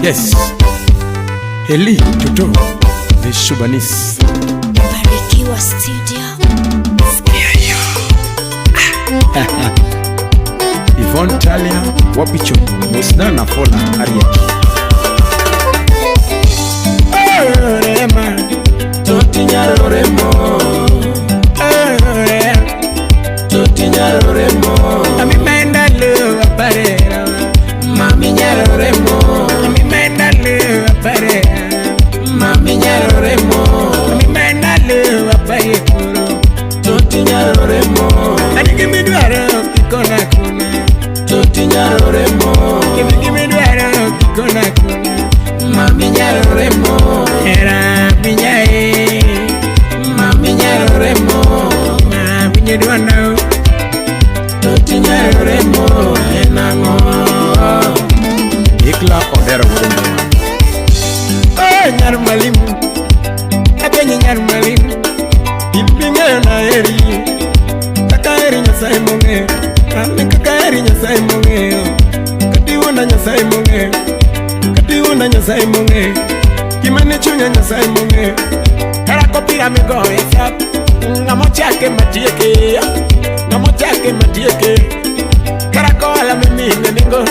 Yes. Eli Toto The Shubanis. Barikiwa Studio. Yvonne Talia Wapicho Musna na Fola Ariel. Rema Toti nyaroremo Toti nyaroremo Ami menda lo aparera. Mami nyaroremo Ami menda lo aparera. Mami nyaroremo Ami menda lo aparera. Toti nyaroremo Ani gimi dwaro kikona kuna. Toti nyaroremo Gimi gimi dwaro kikona kuna. Mami nyaroremo Era minyae. Mami nyaroremo Ma winye dwanda. Toti nyaroremo enang'o Ikla Odero wuod Ngima. Oh, nyar mwalimu. Apenyi nyar mwalimu. Ibing'eyo na heri. Kaka heri Nyasaye mong'eyo. An kaka heri Nyasaye mong'eyo. Katiwuonda Nyasaye mong'eyo. Katiwuonda Nyasaye mong'eyo. Gima ne chunya Nyasaye mong'eyo. Hera kopira migoyo e sap. Ng'ama ochake matieke. Ng'ama ochake matieke. Hera koala mimine nengo.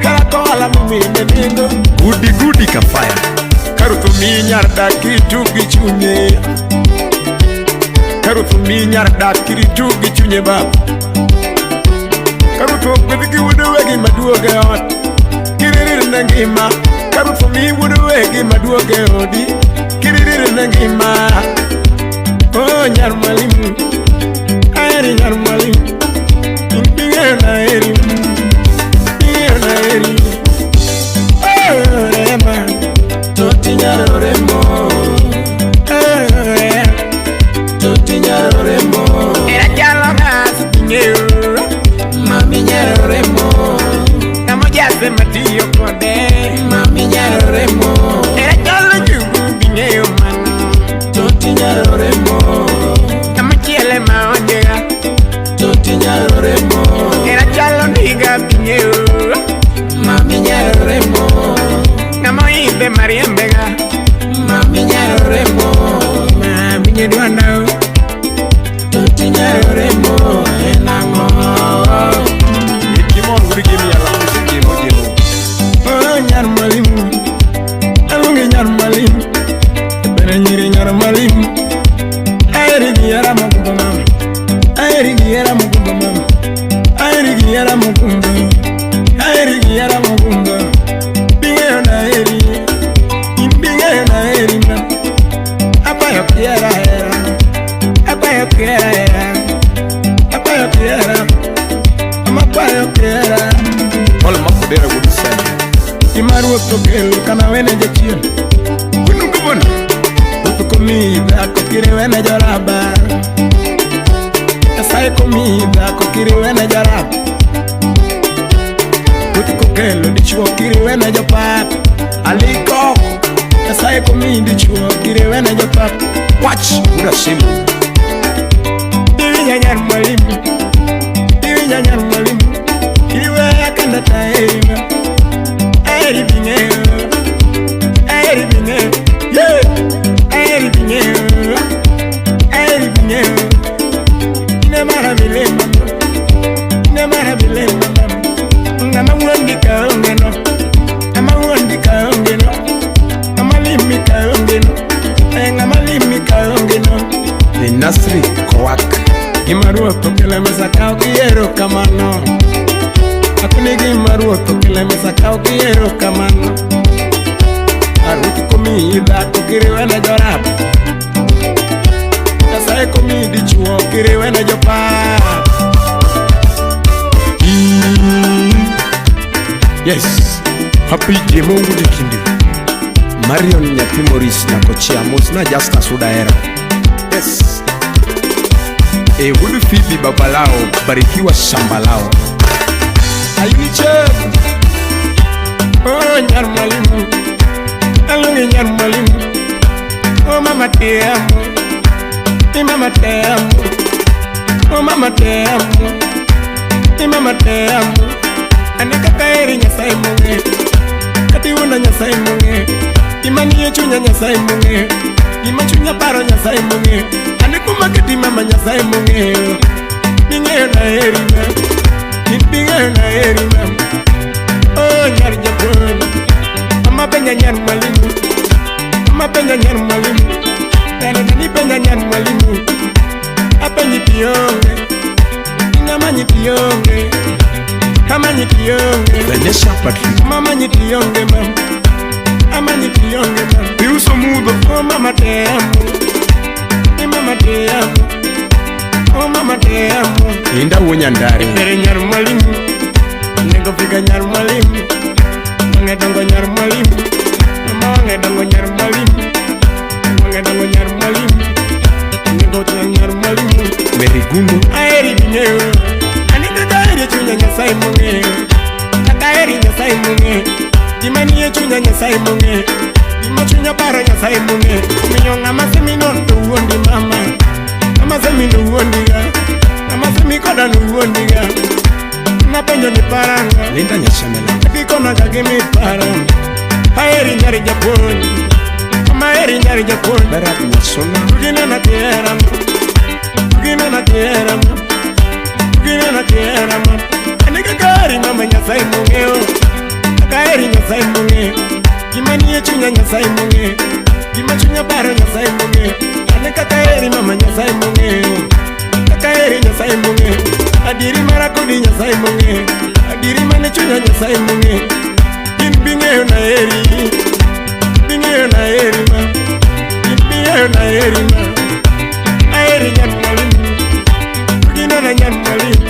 Hera koala mimine nengo. Gudi gudi kafaya. Karuth mi nyar dak kiritu gi chunye. Karuth mi nyar dak kiritu gi chunye baba. Karuth ogwedh gi wuod wegi maduogo e ot. Kiririr ne ngima. Karuth mi wuod wegi maduogo e odi. Kiririr ne ngima. Oh nyar mwalimu. Aheri nyar mwalimu. Ing'eyo na heri. Ing'eyo na heri. Oh rema. Toti nyaroremo Oh rema. Toti nyaroremo Era chalo ras ing'eyo. Mami nyaroremo Ng'ama ojase matiyo kode. Mami nyaroremo Era chalo njugu bing'eyo mano. Toti nyaroremo Ng'ama chiele ma onyega. Toti nyaroremo Era chalo ndiga bing'eyo. Mami nyaroremo Ng'ama oidhe mariembega. Mami nyaroremo Ma winye dwanda. Toti nyaroremo enang'o Ikimor wuod gimi yala jemo jemo. Oh nyar mwalimu. Aluongi nyar mwalimu. Bere nyiri nyar mwalimu. Aheri gi hera mogundho mama. Aheri gi hera mogundho mama. Aheri gi hera mogundho. Aheri gi hera mogundho. Bing'eyo na heri. In bing'eyo na heri ma. Apayo kiera hera. Apayo kiera hera. Apayo kiera. Amapayo kiera. Paul Makodera wuod Seme. Gima ruoth okelo kana wene jachien. Kunugo bono. Ruoth komiyi dhako kiriwene joraba. Nyasaye komiyi dhako kiriwene joraba. Ruoth kokelo dichuo kiriwene jopap. Aliko. Nyasaye komiyi dichuo kiriwene jopap. Wach wuod Asimbo. Iwinja nyar mwalimu. Iwinja nyar mwalimu. Kiriweya kanda taeri ma. Aheri bing'eyo. Aheri bing'eyo. Yeah. Aheri bing'eyo. Aheri bing'eyo. Ine mara milema. Ine mara milema. Ng'ama wuondi ka onge no. Ng'ama wuondi ka onge no. Ng'ama limi ka onge no. Ng'ama limi ka onge no. The Nasri Kowak. Gima ruoth okelo e mesa kaw gi erokamano. Akoni gima ruoth okelo e mesa kaw gi erokamano. Ruoth komiyi dhako kiriwene jorap. Nyasaye komiyi dichuo kiriwene jopap. Yes. Happy Jemo wuod Kindi. Marion nyathi Maurice Nyakochia mosna Justus Udahero. Yes. E wuod Phoebe babalao barikiwa shamba lao. Ayuni chef. Oh nyar mwalimu. Aluongi nyar mwalimu. Oh mama te amo. I mama te amo. Oh mama te amo. I mama te amo. Ane kaka heri Nyasaye mong'eyo. Kati wuonda Nyasaye Gima nie chunya Nyasaye mong'eyo. Gima chunya paro Nyasaye mong'eyo. Ane kuma keti mama Nyasaye mong'eyo. Ming'eyo na heri ma. Ming'eyo na heri ma. Oh nyar japuonj. Mama penja nyar mwalimu. Mama penja nyar mwalimu. Tena ni penja nyar mwalimu. Apenji kionge. Inamanyi kionge. Amanyi kionge. Vanessa Patrick. Mama nyi kionge mama. Amanyi kionge mama. Iuso mudho. Oh mama te amo. Ni mama te amo. Oh mama te amo. Inda wuo nyandare. Ere nyar mwalimu. Nego fika nyar mwalimu. Wange dongo nyar mwalimu. Mama wange dongo nyar mwalimu. Wange dongo nyar mwalimu. Nego tia nyar mwalimu. Mary Gundo. Aheri bing'eyo. Ani kaka aheri chunya Nyasaye mong'eyo. Kaka aheri Nyasaye mong'eyo. Gima nie chunya Nyasaye mong'eyo. Gima chunya paro Nyasaye mong'eyo. Omiyo ng'ama semino to wuondi mama. Ng'ama semino wuondiga. Ng'ama semi koda no wuondiga. Napenjo ni parang'o. Linda Nyasemela. Gikona ka gimiparo. Aheri nyar japuonj. Mama aheri nyar japuonj. Bernard Nyasona. Tuginena kihera ma. Tuginena kihera ma. Tuginena kihera ma. Ani kaka aheri mama Nyasaye mong'eyo. Kaka aheri Nyasaye mong'eyo. Gima nie chunya Nyasaye mong'eyo. Gima chunya paro Nyasaye mong'eyo. Ani kaka aheri mama Nyasaye mong'eyo. Kaka aheri Nyasaye mong'eyo. Adieri mara kodi Nyasaye mong'eyo. Adieri mane chunya Nyasaye mong'eyo. In bing'eyo na heri. Bing'eyo na heri ma. In bing'eyo na heri ma. Aheri nyar mwalimu. Tuginena nyar mwalimu.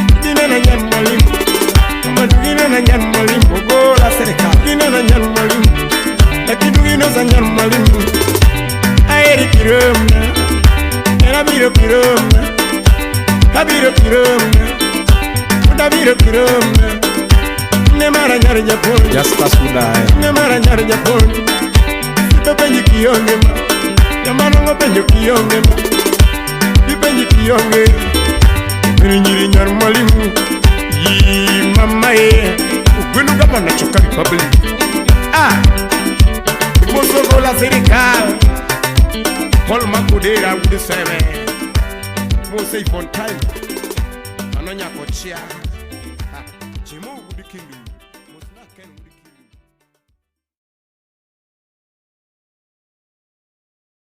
Tuginena nyar mwalimu. Mama tuginena nyar mwalimu. Ogola serikal. Tuginena nyar mwalimu. Lakini tuginosa nyar mwalimu. Aheri kiromna. Era biro kiromna. Abiro kiromna. Utabiro kiromna. Ne mara nyar japuonj. Justus Udaya. Ne mara nyar japuonj. Ipenji kionge ma. Jamanongo penjo kionge ma. Ipenji kionge. Nyiri nyiri nyar mwalimu. Yi mama e. Ugweno gavana choka Republic. Ah. Mosogola serikal. Paul Makudera wuod Seme. Mose on time. Mano nyako chia.